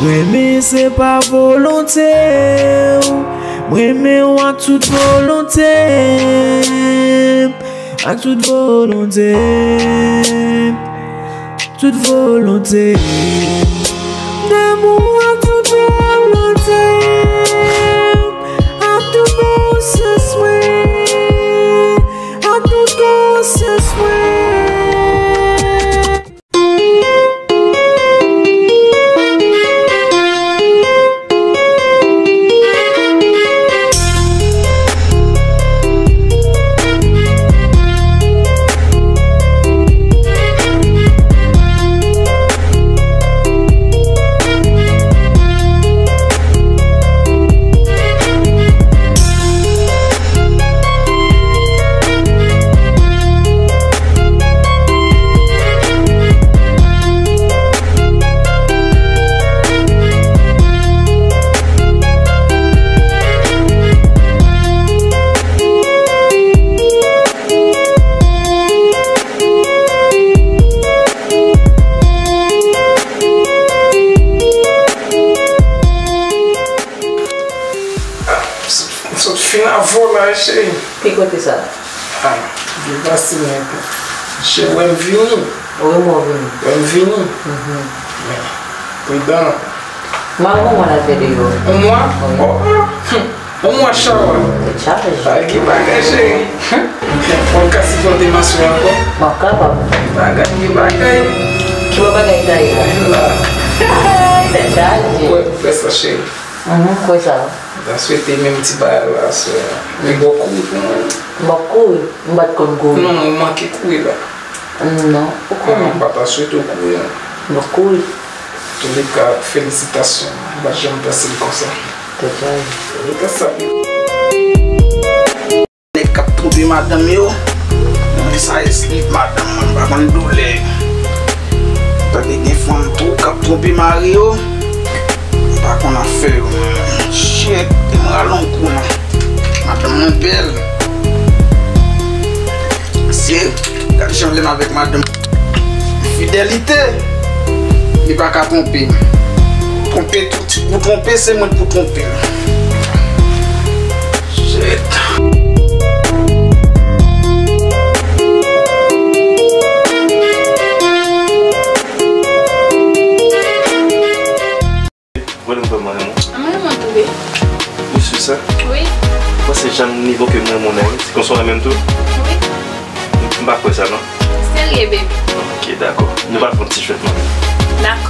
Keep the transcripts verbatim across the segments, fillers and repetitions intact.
Renmen se pa volonte w. M renmen w ak tout volonte m, ak tout volonte m, tout volonte m. M renmen w ak tout volonte m, ak tout konsyans mwen, ak tout konsyans mwen. M sot fin avè w la, cheri. Ki kote sa? Ah, byen pase, men. Cheri, wè m vini. Ou wè m vini. Wè m vini. Mhm. Men, pridan. Mari w, mwen al fè deyò. Yon mwa? Wi. Oh, ah. Yon mwa chawa. Tèt chaje. Pa gen bagay, cheri. Ou ka sipòte masyon ankò? Mwen kapab. Bagay, gen bagay. Ki bò bagay ta ye la? La. Ay, tèt chaje. Wè, fè sa, cheri. Mhm, kwè sa. M ta swete menm ti bagay la, sè. Men bò kouri pou mwen. M ap kouri. M pa t konn kouri. Non, ou manke kouri la. Non, ou konnen. Non, m pa ta swete w kouri, non. M ap kouri. Touleka, felisitasyon. M pa t janm panse l konsa. Tèt chaje. Touleka, sa. Nèg k ap twonpe madanm yo. Mwen sa esnik madanm mwen, m pa konn doulè. Tande gen fanm tou k ap twonpe mari yo. M pa konn afè yo, mwen. Shit, te mwen al on kou, non. Madanm mwen bèl. Se, gad jan lè m avèk madanm. Fidelite, li pa ka twonpe m. Twonpe tout, pou twonpe, se mwen pou twonpe m. Shit. Ou wè lè m fè mwen renmen w? Mwen renmen w tou, wi. Ou si sa? Wi. Mwen se jan nivo ke mwen renmen w nan, wi. Se konsa w renmen m tou? Wi. M, m pa kwè sa, non. Serye, baby. Ok, dakò. Nou pral fè yon ti jwèt, mwen. Dakò.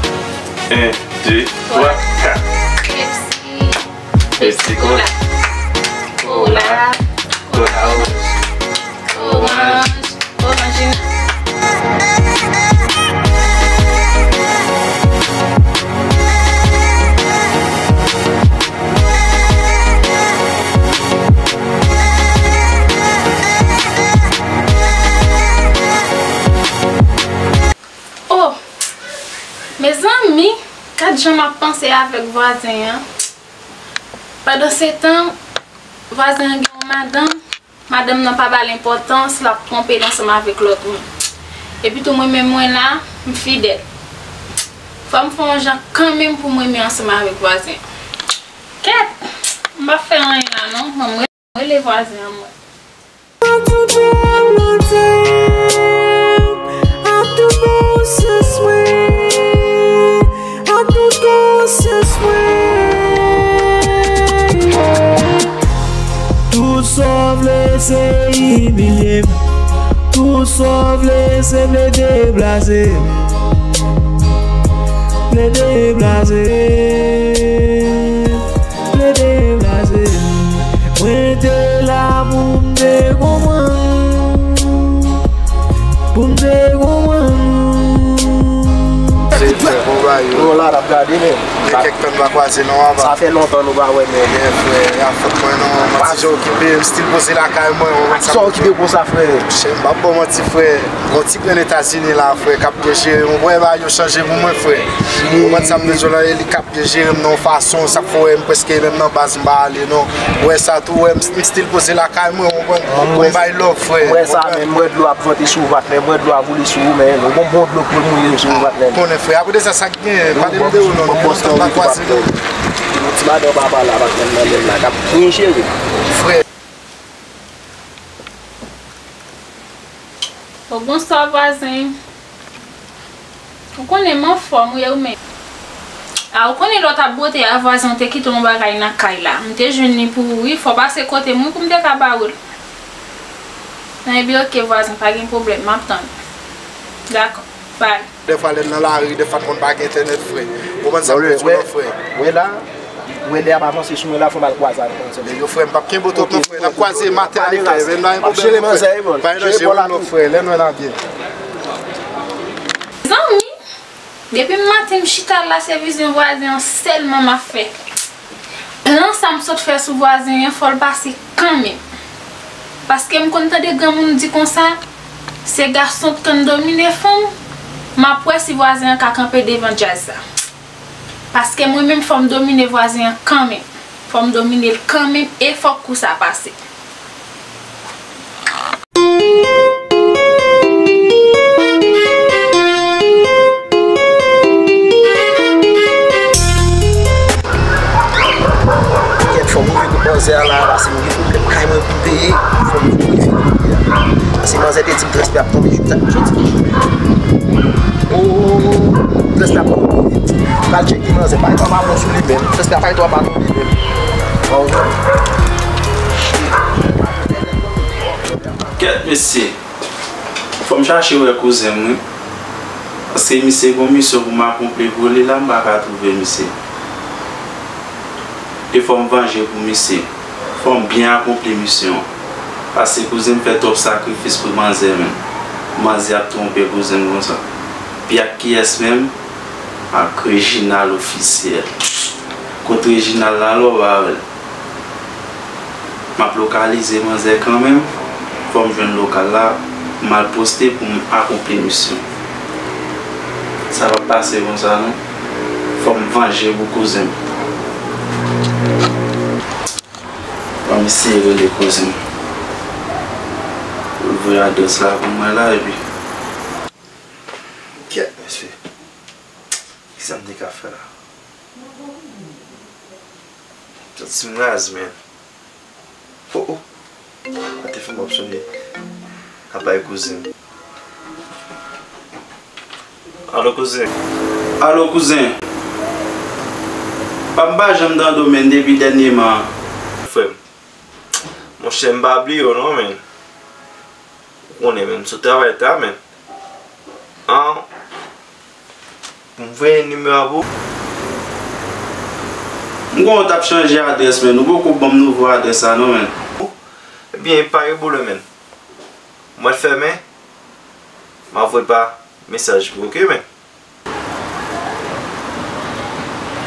En, de, twa, kat. Pepsi. Pepsi Cola. Cola. Cola. Oranj. Oranj. Oh! Mezanmi, gad jan m ap panse avèk vwazen an. Pandansetan, vwazen an gen yon madanm, madanm nan pa ba l enpòtans, l ap twonpe l ansanm avèk lòt moun. Epitou mwen menm mwen la, m fidèl. Fò m fè yon jan kanmenm pou m renmen ansanm avèk vwazen an. Kèt! M p ap fè anyen la non, ban m rele vwazen an mwen. Ak tout volonte m, ak tout konsyans mwen, ak tout konsyans mwen. Tout sa w vle se imilye m. Tout sa w vle se plede blaze m. Plede blaze m. Plede blaze m. Mwen te la pou m te konprann. Pou m te konprann. Se frè, bon bagay yo. Bon, la, n ap gade, men. Gen kèk tan nou pa kwaze, non, papa. Sa fè lontan nou pa wè, men. Byen, frè, a fòt mwen, non. Manti jan okipe, m still poze lakay mwen, ou konn sa. Sa okipe konsa, frè? Chè, m p ap ba w manti, frè. Gon ti grenn Etazini la, frè, k ap byen jere m. Ou wè, bagay yo chanje pou mwen, frè. Ou konprann sa m vle di w la, e li k ap byen jere m nan yon fason, sa k fè w wè m prèske menm nan baz m pa ale non. Ou wè sa tou, ou wè m, m still poze lakay mwen, ou konprann? Bon bagay love, frè. M wè sa, men m wè dlo ap vante sou ou, patnè, m wè dlo ap woule sou ou, men ou gon bon dlo pou l mouye sou ou, patnè. Konnen, frè. Apre de sa, sa k gen Eh, pa demande ou non, non, non, pa kwaze non. Yon ti madan papa la, pa t menm nan menm la, k ap pran cheri. Frè. O, bonswa, vwazen. Ou konnen m anfòm, wi, ou menm? A, ou konnen lè w t ap bwote a, vwazen, ou te kite yon bagay nan kay la. M te jwenn li pou ou, wi. Fò w pase kote m, wi, pou m te ka ba ou l. Ebyen, oke, vwazen, pa gen pwoblèm. M ap tann. Dakò. Bay. Dèfwa lè n nan lari, dèfwa n konn pa gen entènèt, frè. Ou konprann sa m vle di w la, frè? Wè la, wè lè ap avanse sou mwen la, fò m al kwaze avèk manzè. Men yo, frè, m p ap kenbe w twòp non, frè. N ap kwaze maten ale frè. Men m pa gen pwoblèm non, frè. Pa gen danje, wi non, frè. Lè nou wè n ap byen. Zanmi, depi maten m chita la, se vizyon vwazen an sèlman m ap fè. Plan sa m sot fè sou vwazen an, fò l pase kanmenm. Paske m konn tande granmoun di konsa, se gason k konn domine fanm, m ap wè si vwazen an ka kanpe devan djaz sa. Paske mwen menm, fò m domine vwazen an kanmenm. Fò m domine l kanmenm e fòk kou sa pase. Kèt, fò m rive kot manzè a la, paske m gen pwoblèm kay mwen pou m peye, fò m vin rive kote a. Paske manzè te di m transfè ap tonbe jodi, jodi ki jou. O, transfè ap tonbe vit. Pral tcheke manzè, pa gen twa pa bon sou li menm. Transfè pa gen twa pa tonbe menm. Kèt, mesye. Fò m chache wè kouzen m, wi. Paske misye gon misyon pou m akonpli pou li la, m pa ka twouve misye. E fò m vanje pou misye. Fò m byen akonpli misyon an. Paske kouzen m fè twòp sakrifis pou manzè, menm. Manzè ap twonpe kouzen m konsa. Pi ak kiyès menm? Ak Reginald Officiel. Kot Reginald la, lè w pa wè l? M ap lokalize manzè kanmenm. Fò m jwenn lokal la, m al poste pou m akonpli misyon. Sa p ap pase konsa non. Fò m vanje pou kouzen m. Fò m eseye rele kouzen m. Pou l voye adrès la pou mwen la, epi. Kèt, mesye. Kisa m te ka fè la? Santi m raz, men. Oh, oh. Sa telefòn m ap sone. N ap bay kouzen. Alo, kouzen. Alo, kouzen. Pa m pa janm tande w, men, depi dènyèman. Frè m. Monchè, m pa bliye w non, men. Ou konnen, men, m sot travay ta, men. An, pou m voye nimewo a pou ou. M kwè w t ap chanje adrès, men. Ou poko ban m nouvo adrès sa non, men. Ebyen, pa gen pwoblèm, men. Mwen fèmen, m ap voye pa mesaj pou ou, oke, men.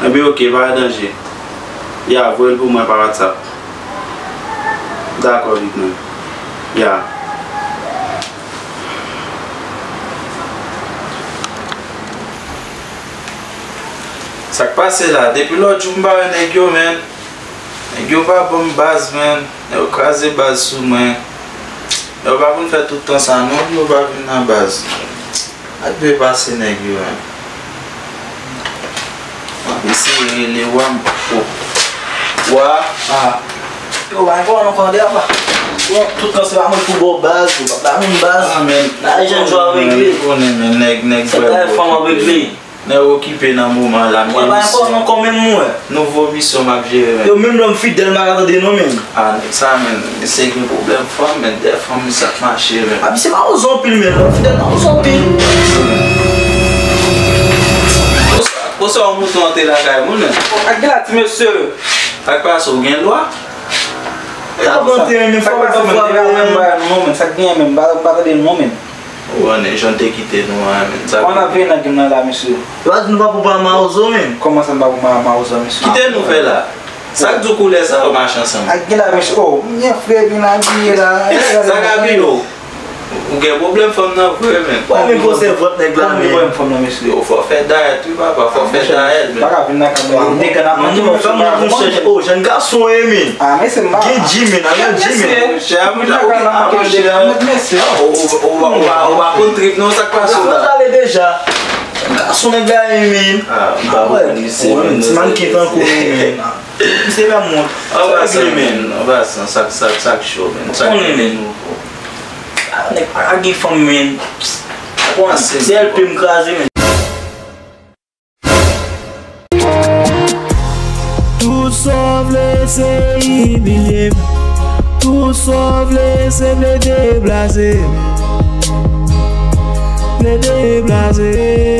Enben, oke, pa gen danje. Ya, voye l pou mwen pa WhatsApp. Dakò, big man. Ya. Sa k pase la? Depi lòt jou m pa wè nèg yo, men. Nèg yo pa ban m baz, men. Nèg yo kraze baz sou mwen. Nèg yo pa konn fè tout tan sa non pou yo pa vin nan baz. Sa k dwe pase nèg yo, men. M ap eseye rele Wa m poko. Wa, a. Yo, pa gen pwoblèm ankò tande apa. Bon, tout tan se pa mwen k pou ba w baz, ou p ap ba moun baz. A, men. Lajan n jwe ap regle. Ou konnen, men, nèg, nèg bwè bò. Sa fanm ap regle. Nèg okipe nan moman la, m gen misyon. Mwen pa enpòtan ankò menm mwen. Nouvo misyon m ap jere, men. Yo, menm lè m fidèl, m pa ka tande non, menm. A, nèg sa, men, misye gen pwoblèm fanm, men, dèyè fanm, li sa k mache, men. A, misye mawozo anpil, men, lè m fidèl, mawozo anpil. Konsa, konsa yon mouton antre lakay moun, men. Ak gen la, ti mesye. Sa k pase, ou gen lwa? Sa k pase, men, fò w fè bagay non, men, sa k gen, men, m pa, m pa tande non, men. Ou konnen jan l te kite nou an, men. Sa. Kòman n ap veye nan game nan la, mesye? Yo pa di nou pa pou pa mawozo, men. Kòman sa n pa pou pa mawozo, mesye? Kite nou fè la. Sa k di w koulè sa yo mache ansanm? Ak gen la, mesye. Oh, m gen frè byen abiye la. Sa k abiye w? Ou gen pwoblèm fanm nan vre, men. Wè, men gwosè vant nèg la, men. Pwoblèm fanm nan, mesye. Yo, fò fè dayèt, wi, papa, fò fè dayèt, men. Pa ka vin nan kay mwen. Fè moun pou chèche, oh, jèn gason, eh, men. A, mesye, m pa. Gen Jimmy, nan gen Jimmy. Mesye, chè, mwen, ok, ok, chè. Ou, ou, ou, ou, ou pa konn trip, non, sa k pase la? Ou ale deja. Gason nèg la ye, men. Ah, m pa konprann misye, men. Ti mannequin tankou nou, men. Misye pa mont. An pasan, men. An pasan, sa k, sa k, sa k cho, men. Sa k gen de nouvo. Nèg pa gen fanm, men. Bon, se L P m kraze, men. Tout sa w vle se imilye m. Tout sa w vle se plede blaze m. Plede blaze.